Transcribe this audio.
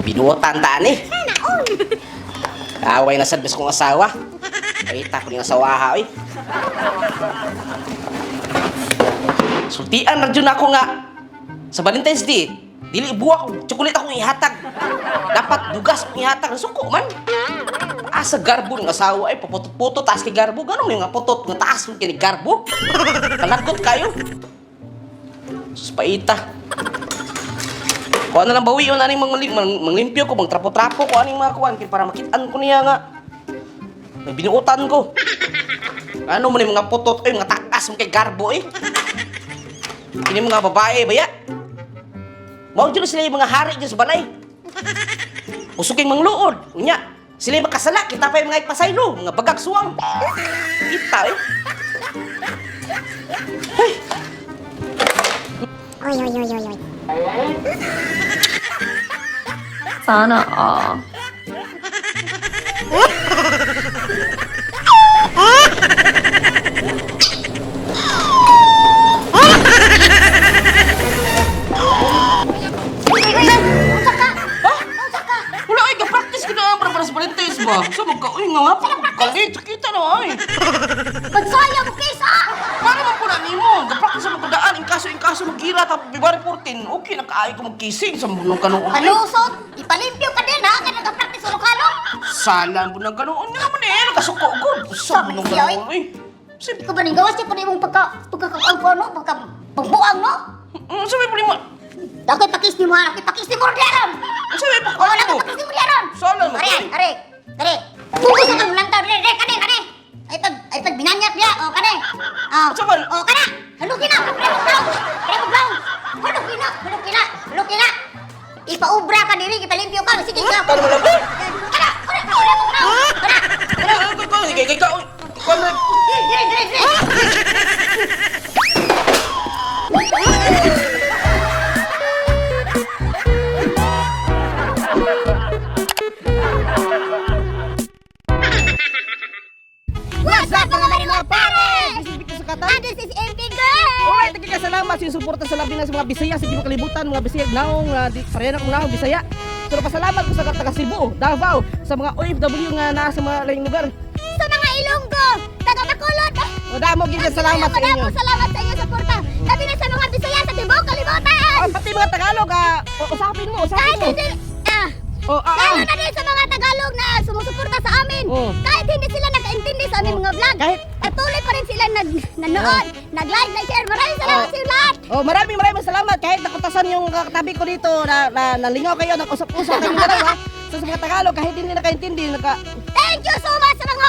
Binuotan taan eh. Away na sad bis kong asawa. Ay, tako ni asawa ha, oy. Sultian ra jud ako nga sa Valentine's Day, dili buwak og tsokolate akong ihatag. Dapat bugas akong ihatag, nasuko man. Asa garbo ng asawa ay paputot-putot taas kay garbo. Ganun yung nga putot nga taas mo kini garbo. Kalagot kayo. Suspaita. Kuha na lang bawi yun aning manglimpyo ko, mangtrapo-trapo ko aning mga kuan kay para makitaan ko niya nga. May binuotan ko. Ano man yung mga putot ay mga taas mo kay garbo eh. Kini mga babae baya. Mao jud sila yung mga hari dyan sa balay. Usuking mangluod. Unya, sila yung makasala, kita pa yung mga ipasaylo, mga bagag suwang. Kita eh. Oy, oy, oy, oy, oy. Sana all. Unsa ka? Ha? Unsa ka? Wala ay, ga-practice ko na para sa Valentine's ba? So magka, uy, nga nga pa, kalit, kita na ay. Magsaya mo kisa! Para man po na nimo, ga-practice mo kudaan, in kaso magira tapos February 14, okay na kaayo ko magkising sa mga kanoon. Palusot! Ipalimpyo ka din ha! Kaya nag-practice ulo ka no? Sala mo ng kanoon nga naman eh, nakasuko ko. Sa mo ng Siya, oy. kanoon eh. Sabi, Ikaw ba ning gawas siya pa imong pagka no? Pagka pagbuang no? sabi po nimo, Dakay pakis ni mo ha! Dakay pakis ni mo diaron! sabi po Oh, ano dakay mo? pakis ni mo diaron! Sala mo, Are, oy. are, are! Pugos ka kang lantaw dire, dire, kane, kane! Ay pag binanyak niya, oh kane! Oh, Sa man? oh kana! Halukin na! Pre mo brown! Pre mo brown! Halukin na! Halukin na! Halukin na! Ipaubra ka diri, ipalimpyo ka, sige ka! Paano mo lang, eh? Kana! Kana! Pre mo brown! Kana! Ano, ano, ano, kay, kay, kay, kay, Dire, dire, dire! What's up mga mga pare? And this is MP Girl! Alright, nagkakasalamat sa inyong suporta sa labi na sa mga Bisaya sa tibuok kalibutan, mga Bisaya naong pareha na kong naong Bisaya. So napasalamat ko sa taga Cebu, Davao, sa mga OFW nga naa sa mga laing lugar. Sa mga Ilonggo, taga Bacolod! O damo gid salamat sa inyo. Maraming salamat sa inyong suporta. Labi na sa mga Bisaya sa tibuok kalibutan! Oh, pati mga Tagalog, usapin mo, usapin Kahit mo. hindi, Oh, lalo na din sa mga Tagalog na sumusuporta sa amin. Oh. Kahit hindi sila nakaintindi sa aming mga vlog, patuloy pa rin sila nanood, nag-like, nag-share. Maraming salamat sa inyo lahat! Oh, maraming maraming salamat kahit nakutasan yung katabi ko dito na, na nalingaw kayo, nag-usap-usap kayong dalawa. So sa mga Tagalog kahit hindi nakaintindi, naka Thank you so much sa mga